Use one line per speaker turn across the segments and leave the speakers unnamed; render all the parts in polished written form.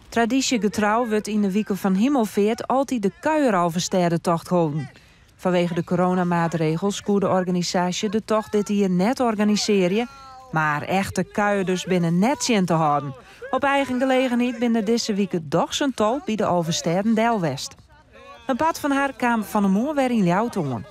Tradysjegetrou wurdt yn de wike fan Himmelfeart altyd de kuieralvestêdetocht holden. Fanwege de coronamaatregels koe de organisaasje de tocht dit jier net organisearje, mar echte kuierders binne net tsjin te hâlden. Op eigen gelegenheid binne der dizze wike dochs in tal by de 11 stêden del west. In part fan har kaam fan 'e moarn wer yn Ljouwert oan.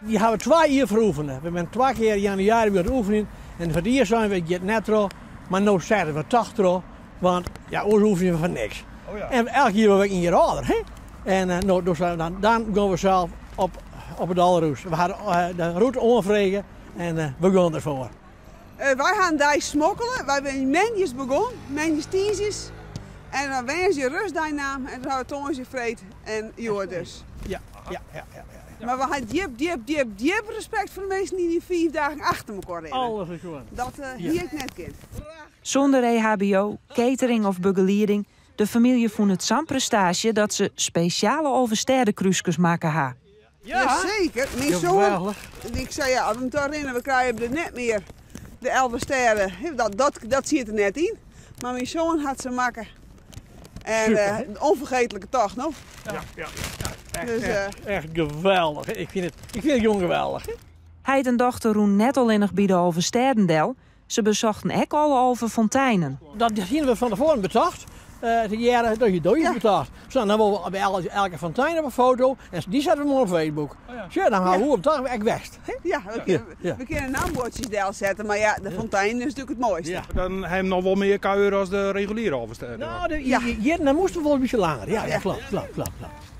Wy hawwe twa jier foar oefene. We binne twa kear januari wer oefenjen en foar it earst seine we it giet net troch, mar no sette we toch troch, want ja, oars oefenje we foar niks. En elk jier wurde we in jier âlder, hè? En eh, no, dus dan, dan gean we sels op, op it Alderhûs. We hawwe de rûte oanfrege en eh, we gean derfoar.
Eh, wy ha in dei smokkele. Wy binne moandeis begûn, moandeis tiisdeis. En dan woansdei rêstdei naam en dan ha we tongersdei, freed en hjoed dus.
Ja, ja, ja, ja. ja.
Mar we ha djip, djip, djip, djip respekt foar de minsken dy't dy fiif dagen achter elkoar rinne.
Alles is goed.
Dat uh, hie ik net kind.
Sûnder EHBO, catering of begelieding, de famylje fûn it sa'n prestaasje dat se spesjale Alvestêdekrúskes makke ha.
Ja, zeker. Myn soan, ik sei ja, as we him toch rinne, we krije der net mear de Elfstêden. Dat, dat, dat siet der net yn. Mar myn soan hat se makke. En uh, onvergetelijke tocht, no?
Ja, ja, ja. Echt, dus, uh, echt, echt geweldich. Ik fyn it, ik fyn it gewoan geweldich.
Heit en dochter rûnen net allinnich by de 11 stêden del, se besochten ek alle 11 fonteinen.
Dat hiene we fan tefoaren betocht. Uh, tegearre, dat hie do betocht. Sa, dan wolle we by elke fontein op in foto en dy sette we moarn op Facebook. Oh ja. Sjoch, dan ha we op toch ek west.
Ja, we, ja, ja. we kinne naambuordsjes delsette, mar ja, de fontein is natuerlik it moaiste.
Ja.
Dan ha jim noch wol mear kuier as de reguliere Alvestêden.
No, de, ja. Hjir, dan moasten we wol in bytsje langer. Ja, ja, kloppet, kloppet, kloppet.